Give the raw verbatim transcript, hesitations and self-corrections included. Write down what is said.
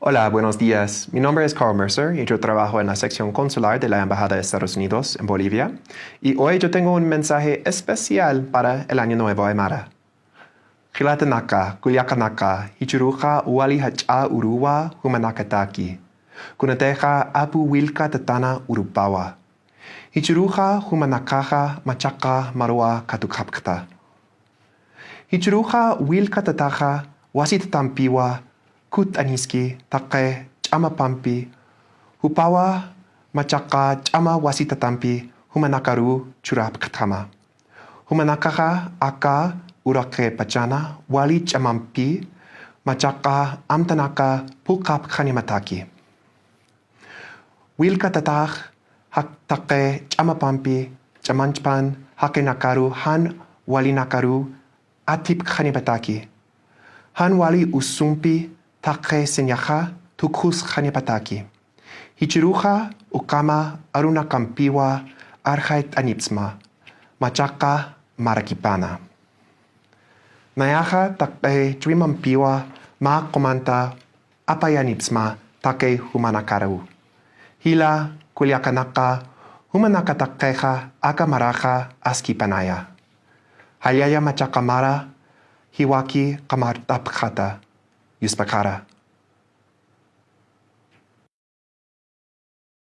Hola, buenos días. Mi nombre es Carl Mercer y yo trabajo en la sección consular de la Embajada de Estados Unidos en Bolivia. Y hoy yo tengo un mensaje especial para el Año Nuevo Aymara. Jilatanaka, kullakanaka, jichhüruxa wali jach'a uruwa jumanakataki. Kunatixa apu Wilka Tatana urupawa. Jichhüruxa jumanakaxa machaqa maruwa katuqapxta. Jichhüruxa Wilka Tataxa wasitatampiwa kutt'aniski taqi ch'amapampi, jupawa machaqa ch'ama wasitatampi jumanakaruw churapxtjama. Jumanakaxa aka uraqipachana wali ch'amampi machaqa amtanaka phuqhapxanimataki. Wilka Tatax taqi ch'amapampi ch'amanchpan jaqinakaru jan walinakaruw athipxanimataki. Jan wali usumpi taqi señaxa thukxusxanimataki. Jichhüruxa ukhama arunakampiwa arxayt'anipxsma machaqa marakipana. Nayaxa taqi chuymampiwa mä qumanta apayanipxsma taqi jumanakaruw. Jila kullakanaka, jumanakataqixa aka maraxa askipanaya. Jallalla machaqa mara jiwaki qamart'apxata, yuspakara.